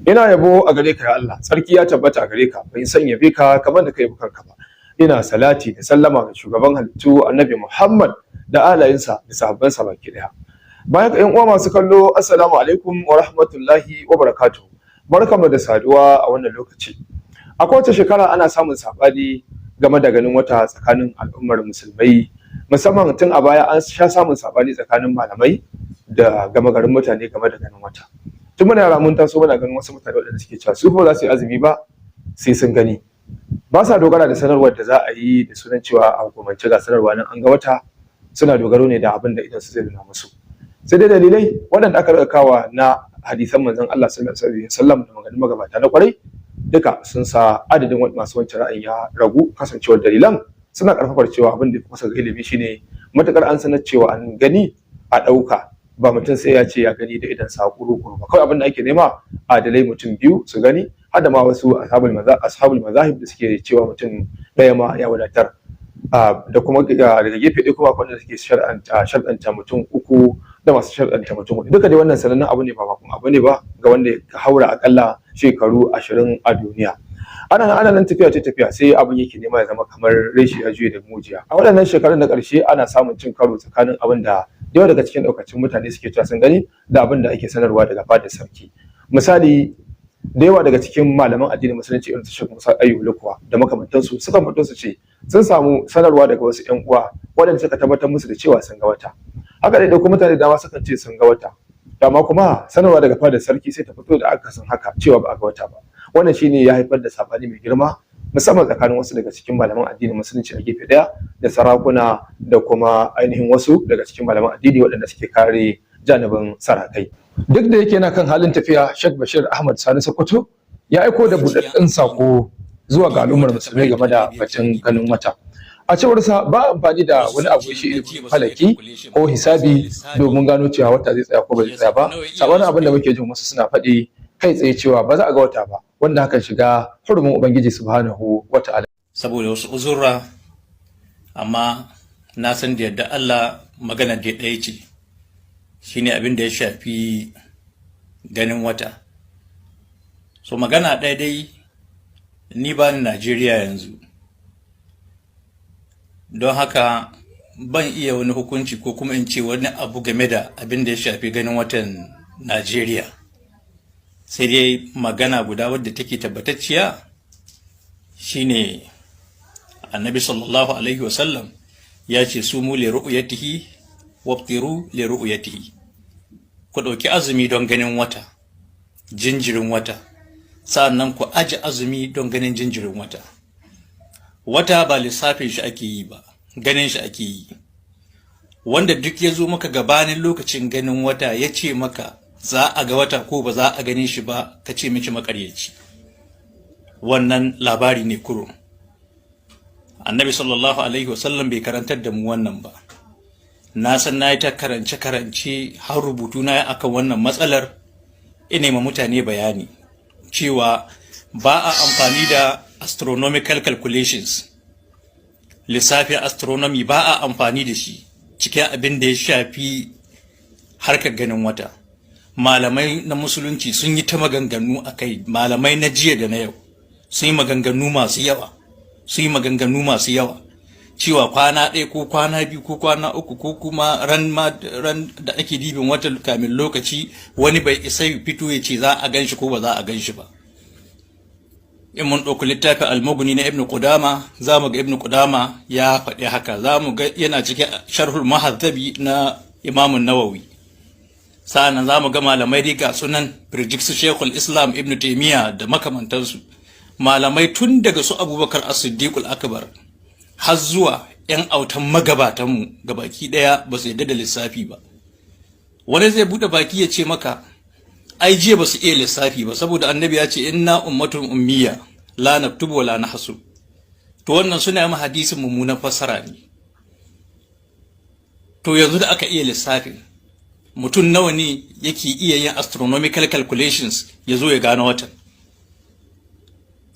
Ina yabo a gare ka, ya Allah, tsarki ya tabbata a gare ka, bai san yabe ka kamar da kai kanka ba. Ina salati da sallama ga shugaban halittu, Annabi Muhammad, da alayensa da sahabbansa baki daya. Bayan ƴan uwa masu kallo, assalamu alaikum wa rahmatullahi wa barakatuh. Barkamu da saduwa a wannan lokaci. A kowace shekara ana samun sabani game da ganin wata tsakanin al'ummar musulmai, musamman tun a baya an sha samun sabani tsakanin malamai da gama garin mutane game da ganin wata. Tun muna yara mun taso muna ganin wasu mutane waɗanda suke cewa su fa ba za su yi azumi ba sai sun gani. Ba sa dogara da sanarwar da za a yi da sunan cewa a hukumance ga sanarwa nan an ga wata. Suna dogaro ne da abin da idan su zai nuna musu. Sai dai dalilai waɗanda aka rika kawa na hadisan Manzon Allah sallallahu alaihi wasallam da maganganun magabata na kwarai duka sun sa adadin masu wancan ra'ayin ya ragu, kasancewar dalilan suna karfafar cewa abin da kusa ga ilimi shine matukar an sanar cewa an gani, a ɗauka, ba mutum sai ya ce ya gani da idan sa kuru-kuru ba. Kawai abin da ake nema, adalai mutum biyu su gani, har da ma wasu ashabul mazahib da suke cewa mutum ɗaya ma ya wadatar, da kuma daga gefe ɗaya kuma akwai wanda suke shar'anta mutum uku da masu shar'anta mutum huɗu. Duka dai wannan sanannen abu ne, ba bakon abu ne ba ga wanda ya haura akalla shekaru 20 a duniya. Ana nan ana nan, tafiya ce tafiya, sai abin yake nema ya zama kamar reshe ya juye da mujiya. A waɗannan shekarun na ƙarshe ana samun cin karo tsakanin abin da yawa daga cikin ɗaukacin mutane suke cewa sun gani da abin da ake sanarwa daga fadar sarki. Misali, da yawa daga cikin malaman addinin Musulunci irin su Sheikh Musa Ayyub Lukuwa da makamantansu sukan fito su ce sun samu sanarwa daga wasu ƴan uwa waɗanda suka tabbatar musu da cewa sun ga wata. Haka dai kuma mutane da dama sukan ce sun ga wata, amma kuma sanarwa daga fadar sarki sai ta fito da akasin haka, cewa ba a ga wata ba. Wannan shine ya haifar da sabani mai girma, musamman tsakanin wasu daga cikin malaman addinin Musulunci a gefe ɗaya da sarakuna da kuma ainihin wasu daga cikin malaman addini waɗanda suke kare janibin sarakai. Duk da yake yana kan halin tafiya, Sheikh Bashir Ahmad Sani Sokoto ya aiko da buɗaɗɗen sako zuwa ga al'ummar musulmai game da batun ganin wata. A cewar sa, ba amfani da wani abu shi ilimin falaki ko hisabi domin gano cewa wata zai tsaya ko ba zai tsaya ba, sabanin abin da muke jin wasu suna faɗi kai tsaye cewa ba za a ga wata ba, wanda hakan shiga hurumin Ubangiji subhanahu wata'ala. Saboda wasu uzurra, amma na san da yadda Allah magana da ɗaya ce, shine abin da ya shafi ganin wata. So magana ɗaya dai, ni ba ni Najeriya yanzu, don haka ban iya wani hukunci ko kuma in ce wani abu game da abin da ya shafi ganin watan Najeriya. Sai dai magana guda wadda take tabbatacciya shine Annabi sallallahu alaihi wasallam ya ce: "Sumu li ru'yatihi waftiru li ru'yatihi." Ku ɗauki azumi don ganin wata, jinjirin wata, sa'annan ku aji azumi don ganin jinjirin wata. Wata ba lissafin shi ake yi ba, ganin shi ake yi. Wanda duk ya zo maka gabanin lokacin ganin wata ya ce maka za a ga wata ko ba za a gane shi ba, ka ce miki makaryaci. Wannan labari ne kuro. Annabi sallallahu alaihi wasallam bai karantar da mu wannan ba. Na san na yi ta karance-karance, har rubutu na akan wannan matsalar, ina ma mutane bayani cewa ba a amfani da astronomical calculations, lissafin astronomy ba a amfani da shi cikin abin da ya shafi harkar ganin wata. Malamai na Musulunci sun yi ta maganganu a kai. Malamai na jiya da na yau sun yi maganganu masu yawa, sun yi maganganu masu yawa cewa kwana ɗaya ko kwana 2 ko kwana 3 ko kuma ran da ake dibin wata kamin lokaci, wani bai isa fito ya ce za a gan shi ko ba za a gan shi ba. In mun ɗauki littafin Almuguni na Ibn Qudama, za mu ga Ibn Qudama ya faɗi haka. Za mu ga yana cikin Sharhul Muhadhabi na Imamun Nawawi. Sa'annan za mu ga malamai dai ga sunan birjik, su Shekul Islam Ibn Taimiyya da makamantansu. Malamai tun daga su Abubakar As-Siddiqul Akbar har zuwa 'yan autan magabatanmu gabaki ɗaya ba su yadda da lissafi ba. Wani zai buɗe baki ya ce maka ai jiya ba su iya lissafi ba, saboda Annabi ya ce: "Inna ummatun ummiya, la naktubu wa la nahsub." To wannan suna yi hadisin mummunan fassara ne. To yanzu da aka iya lissafin, mutum nawa ne yake iya yin astronomical calculations ya zo ya gano watan?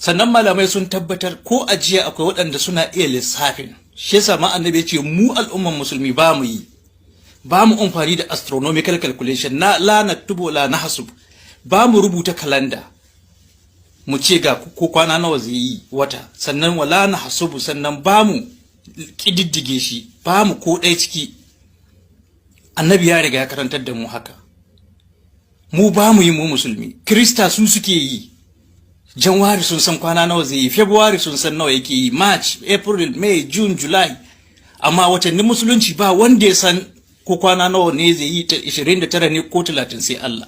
Sannan malamai sun tabbatar ko a jiya akwai waɗanda suna iya lissafin. Shi yasa ma Annabi ya ce mu al'umman Musulmi ba mu yi, ba mu amfani da astronomical calculation na la naktubu la nahsub, ba mu rubuta kalanda. mu ce ga ko kwana nawa zai yi wata, sannan wala na hasubu, sannan ba mu ƙididdige shi, ba mu ko ɗaya ciki. Annabi ya riga ya karantar da mu haka. Mu ba mu yi, mu musulmi. Krista su suke yi. January sun san kwana nawa zai yi, February sun san nawa yake yi, March, April, May, June, July. Amma watannin musulunci ba wanda ya san ko kwana nawa ne zai yi, 29 ne ko 30, sai Allah.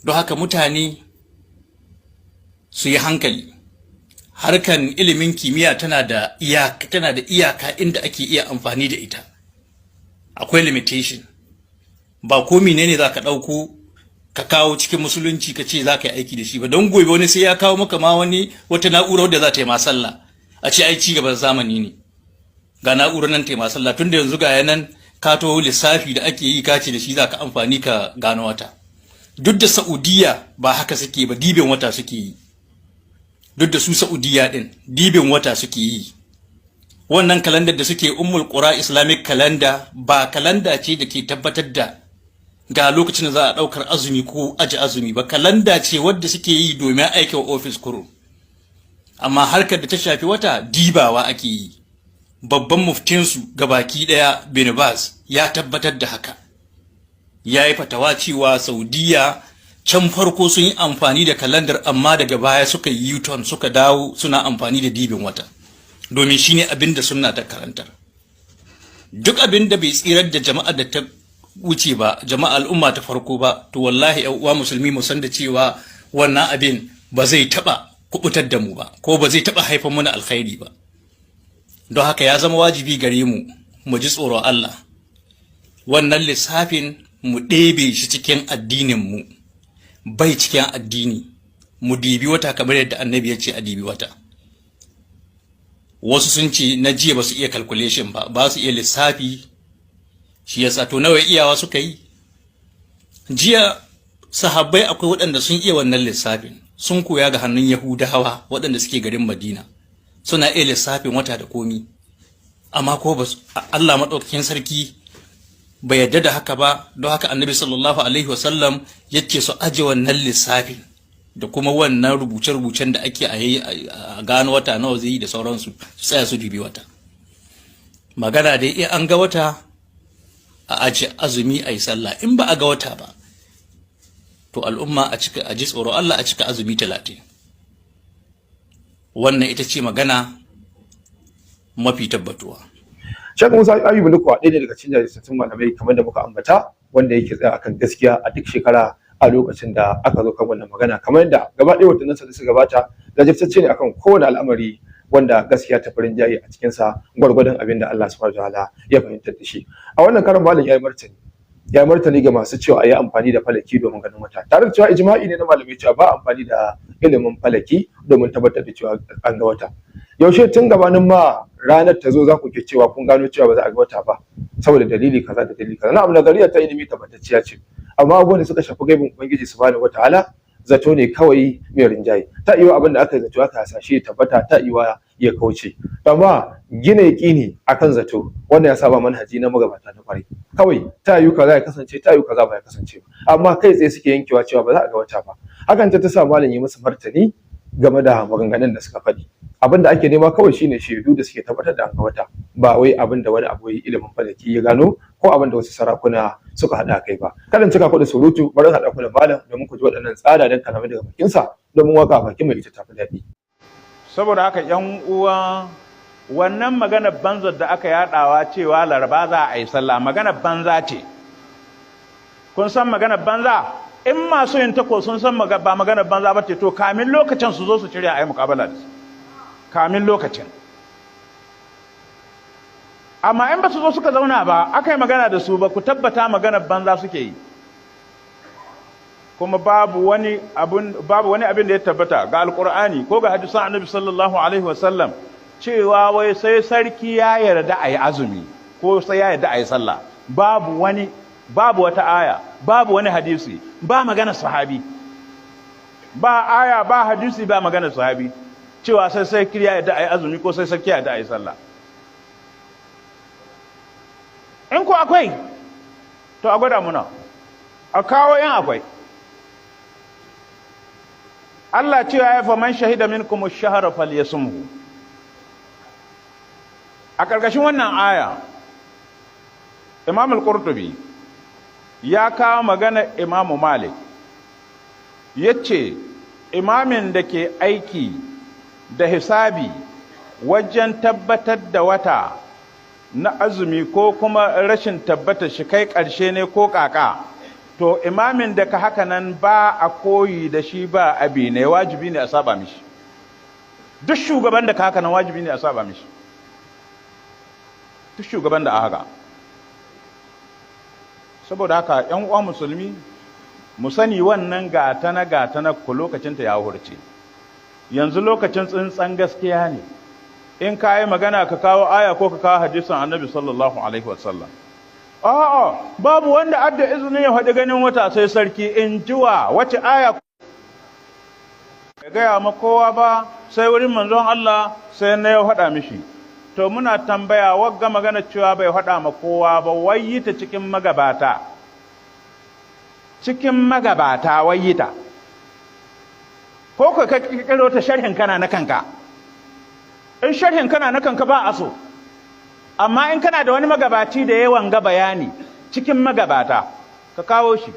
Don haka mutane su yi hankali. Harkan ilimin kimiyya tana da iyaka inda ake iya amfani da ita. Akwai limitation. Ba ko menene za ka ɗauko ka kawo cikin musulunci ka ce za ka yi aiki da shi ba, don gobe wani sai ya kawo maka ma wani wata na'ura wadda za ta yi ma sallah, a ce ai ci gaban zamani ne, ga na'urar nan ta yi ma sallah. Tunda yanzu ga yanan ka to lissafi da ake yi, ka ce da shi za ka amfani ka gano wata. Duk da Saudiya ba haka suke ba, dibin wata suke yi. Duk da su Saudiya din dibin wata suke yi. Wannan kalandar da suke, Ummul Qura Islamic Calendar, ba kalanda ce da ke tabbatar da ga lokacin da za a daukar azumi ko aji azumi ba. Kalanda ce wadda suke yi domin aikin ofis kuro. Amma harkar da ta shafi wata, dibawa ake yi. Babban muftinsu gabaki daya, Bin Baz, ya tabbatar da haka. Ya yi fatawa cewa Saudiya can farko sun yi amfani da kalandar, amma daga baya suka yi U-turn, suka dawo suna amfani da dibin wata, domin shine abin da sunna ta karantar. Duk abin da bai tsirar da jama'a da ta wuce ba, jama'a al'umma ta farko ba, to wallahi ƴan uwa musulmi, mu san da cewa wannan abin ba zai taba kubutar da mu ba, ko ba zai taba haifar mana alkhairi ba. Don haka ya zama wajibi gare mu mu ji tsoron Allah. Wannan lissafin mu ɗebe shi cikin addinin mu, bai cikin addini. Mu dibi wata kamar yadda annabi ya ce a dibi wata. Wasu sun ce na jiya ba su iya calculation ba, ba su iya lissafi, shi yasa. To nawa iyawa suka yi jiya? Sahabbai akwai waɗanda sun iya wannan lissafin, sun koya ga hannun Yahudawa waɗanda suke garin Madina. Suna iya lissafin wata da komi, amma ko ba Allah maɗaukakin sarki bai yarda da haka ba. Don haka annabi sallallahu alaihi wasallam ya ce su aje wannan lissafin da kuma wannan rubuce-rubucen da ake a gano wata nawa zai yi da sauransu, su tsaya su dubi wata. Magana dai, in an ga wata a aje azumi, a yi sallah. In ba a ga wata ba, to al'umma a cika, a ji tsoro Allah, a cika azumi 30. Wannan ita ce magana mafi tabbatuwa. Sheikh Musa Ayubu Lukuwa ɗaya ne daga cikin jajirtattun malamai, kamar da muka ambata, wanda yake tsaya akan gaskiya a duk shekara a lokacin da aka zo kan wannan magana. Kamar yadda gaba ɗaya watannin sa da suka gabata, jajirtacce ne akan kowane al'amari wanda gaskiya ta farin jayi a cikin sa, gwargwadon abin da Allah subhanahu wataala ya fahimtar da shi. A wannan karan malam ya yi martani ga masu cewa a yi amfani da falaki domin ganin wata, tare da cewa ijma'i ne na malamai cewa ba amfani da ilimin falaki domin tabbatar da cewa an ga wata. Yaushe tun gabanin ma ranar ta zo za ku ke cewa kun gano cewa ba za a ga wata ba saboda dalili kaza da dalili kaza? Na'am, nazariya ta ilimi tabbatacciya ce, amma abubuwan da suka shafi gaibin ubangiji subhanahu wataala, zato ne kawai mai rinjaye. Ta iya abin da aka yi zato, aka hasashe ya tabbata, ta iya ya kauce. Amma gina yaƙini akan zato, wannan ya saba manhaji na magabata na kwarai. Kawai ta yiwu kaza ya kasance, ta yiwu kaza ba ya kasance ba, amma kai tsaye suke yankewa cewa ba za a ga wata ba. Hakan ta sa malam yi musu martani game da maganganun da suka faɗi. Abin da ake nema kawai shine shaidu da suke tabbatar da an ga wata, ba wai abin da wani abu ilimin falaki ya gano ko abin da wasu sarakuna suka haɗa kai ba. Kada cika ku da surutu, bari haɗa ku da malam domin ku ji waɗannan tsadadan kalamai daga bakinsa, domin waka bakin mai ita tafi daɗi. Saboda haka yan uwa, wannan magana banzar da aka yadawa cewa Laraba za a yi sallah, magana banza ce. Kun san magana banza? In masu yin tako sun san ba magana banza ba ce, to kamin lokacin su zo su shirya a yi muƙabala da su kamin lokacin. Amma in ba su zo suka zauna ba aka yi magana da su ba, ku tabbata magana banza suke yi. Kuma babu wani abin da ya tabbata ga Alkur'ani ko ga hadisan Annabi sallallahu alaihi wasallam cewa wai sai sarki ya yarda a yi azumi ko sai ya yarda a yi sallah. Babu wata aya, babu wani hadisi, ba magana sahabi, ba aya, ba hadisi, ba magana sahabi cewa sai sarki ya yarda a yi azumi ko sai sarki ya yarda a yi sallah. In ko akwai, to a gwada muna, a kawo in akwai. Allah cewa ya faman shahida minkum ash-shahra falyasumhu. A ƙarƙashin wannan aya, Imam al-Qurtubi ya kawo magana Imam Malik, yace imamin da ke aiki da hisabi wajen tabbatar da wata na azumi ko kuma rashin tabbatar shi kai ƙarshe ne ko ƙaƙa, to imamin da ka haka nan ba a koyi da shi, ba abi ne, wajibi ne a saba mishi. Duk shugaban da ka haka nan wajibi ne a saba mishi, duk shugaban da a haka. Saboda haka ‘yan uwa musulmi, mu sani wannan gatana gatana ku lokacinta ya hurce. Yanzu lokacin tsintsan gaskiya ne. In ka yi magana, ka kawo aya ko ka kawo hadisin Annabi sallallahu alaihi wasallam. A'a, babu wanda adda izinin ya faɗi ganin wata sai sarki. In jiwa wace aya? Ya gaya ma kowa ba sai wurin manzon Allah, sai na ya faɗa mishi. To muna tambaya, wagga magana cewa bai faɗa ma kowa ba, wai ta cikin magabata, cikin magabata wai ta, ko ka kirkiro ta sharhin kana na kanka? In sharhin kana na kanka ba a so, amma in kana da wani magabaci da yawan ga bayani cikin magabata, ka kawo shi.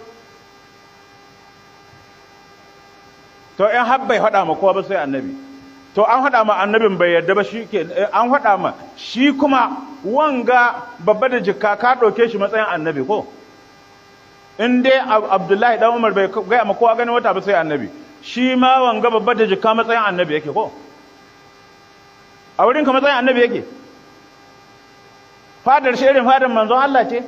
To in har bai faɗa ma kowa ba sai Annabi, to an haɗa ma Annabin bai yarda ba, shi ke an haɗa ma shi. Kuma wanga babba da jikka, ka ɗauke shi matsayin Annabi ko? In dai Abdullahi dan Umar bai gaya ma kowa ganin wata ba sai Annabi, shi ma wanga babba da jikka matsayin Annabi yake ko? A wurin ka matsayin Annabi yake? Fadar shi irin fadar manzon Allah ce?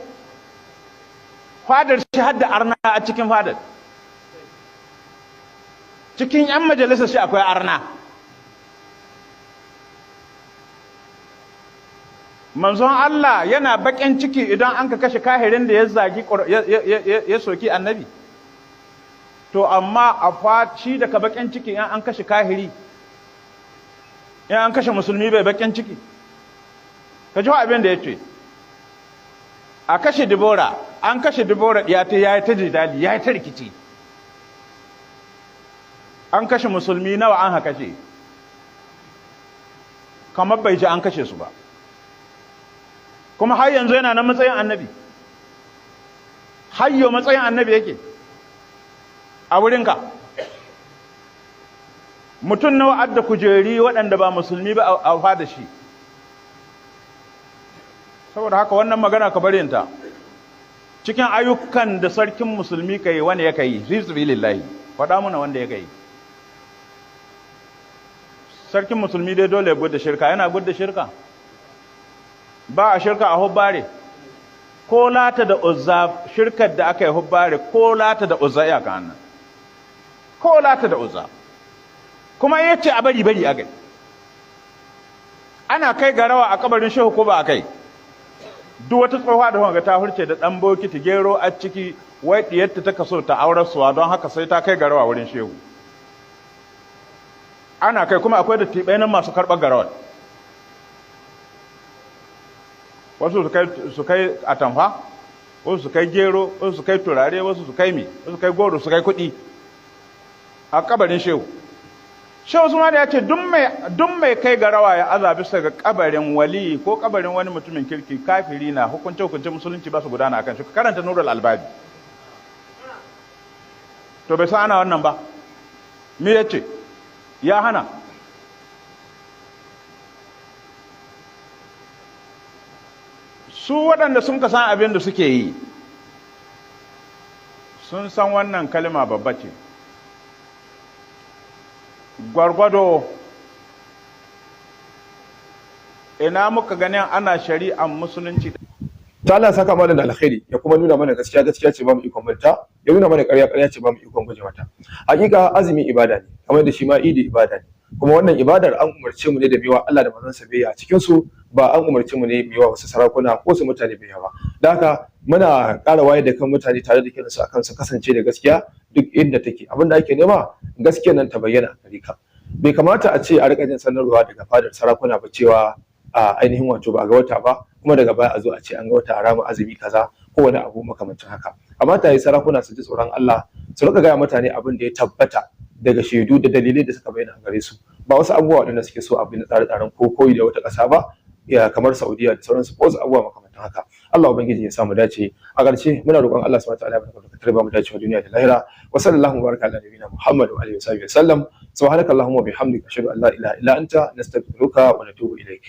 Fadar shi hadda arna a cikin fadar. Cikin 'yan majalisar shi akwai arna. Manzon Allah yana baƙin ciki idan an ka kashe kahirin da ya zagi, ya soki Annabi. To amma a faci daga baƙin ciki in an kashe kahiri, in an kashe musulmi bai baƙin ciki. Ka ji abin da ya ce a kashe Dibora. An kashe Dibora ya ta yayi ta jidali, yayi ta rikici. An kashe musulmi nawa an haka kashe, kamar bai ji an kashe su ba. Kuma har yanzu yana nan matsayin Annabi? Har yau matsayin Annabi yake a wurinka? Mutum nawa adda kujeri waɗanda ba musulmi ba a fada shi? Saboda haka wannan magana ka barinta. Cikin ayyukan da sarkin musulmi ka yi, wani ya kai fi? Faɗa mana wanda ya kai. Sarkin musulmi dai dole ya gudda shirka. Yana gudda shirka? Ba a shirka a hubbare. Ko Lata da Uzza, shirkar da aka yi hubbare, ko Lata da Uzza ya ka hannan, ko Lata da Uzza. Kuma ya ce a bari, bari a gai. Ana kai garawa a kabarin shehu ko ba a kai? Duk wata tsohuwa da ga ta hurce da ɗan bokiti gero a ciki, wai ɗiyarta ta kaso ta aurar suwa, don haka sai ta kai garawa wurin shehu. Ana kai, kuma akwai da tiɓai nan masu karɓar garawar. Wasu su kai atamfa, wasu su kai gero, wasu su kai turare, wasu su kai mi, wasu su kai goro, su kai kuɗi a kabarin shehu. Shehu Usman ya ce duk mai kai garawa ya aza bisa ga kabarin wali ko kabarin wani mutumin kirki, kafiri na, hukunce hukunce musulunci ba su gudana akan shi. Karanta Nurul Albabi. To bai san ana wannan ba? Me yace? Ya hana. Su waɗanda sun ka san abin da suke yi sun san wannan kalma babba ce. Gwargwado ina muka ganin ana shari'ar musulunci. Ta Allah saka mana da alkhairi, ya kuma nuna mana gaskiya gaskiya ce, ba mu ikon binta, ya nuna mana ƙarya ƙarya ce, ba mu ikon guje mata. Hakika azumi ibada ne, kamar da shi ma idi ibada ne. Kuma wannan ibadar an umarce mu ne da biwa Allah da manzon sa biyayya a cikin su, ba an umarce mu ne biwa wasu sarakuna ko su mutane biyayya ba. Da haka muna ƙara wayar da kan mutane tare da kiransu akan su kasance da gaskiya duk inda take. Abin da ake nema, gaskiyar nan ta bayyana a gare ka. Bai kamata a ce a rika jin sanarwa daga fadar sarakuna ba cewa a ainihin wato ba a ga wata ba, kuma daga baya a zo a ce an ga wata, a rama azumi kaza ko wani abu makamancin haka. Amma ta yi sarakuna su ji tsoron Allah, su rika gaya mutane abin da ya tabbata. Daga shaidu da dalilai da suka bayyana a gare su, ba wasu abubuwa waɗanda suke so abu na tsare-tsaren ko koyi da wata ƙasa ba, ya kamar Saudiya da sauransu, ko wasu abubuwa makamantan haka. Allah Ubangiji ya samu dace. A ƙarshe, muna roƙon Allah subhanahu wa ta'ala ya tarba mu dacewa duniya da lahira. Wa sallallahu baraka ala nabiyina Muhammad wa alihi wa sahbihi sallam. Subhanakallahumma wa bihamdika, ashhadu an la ilaha illa anta, nastaghfiruka wa natubu ilaik.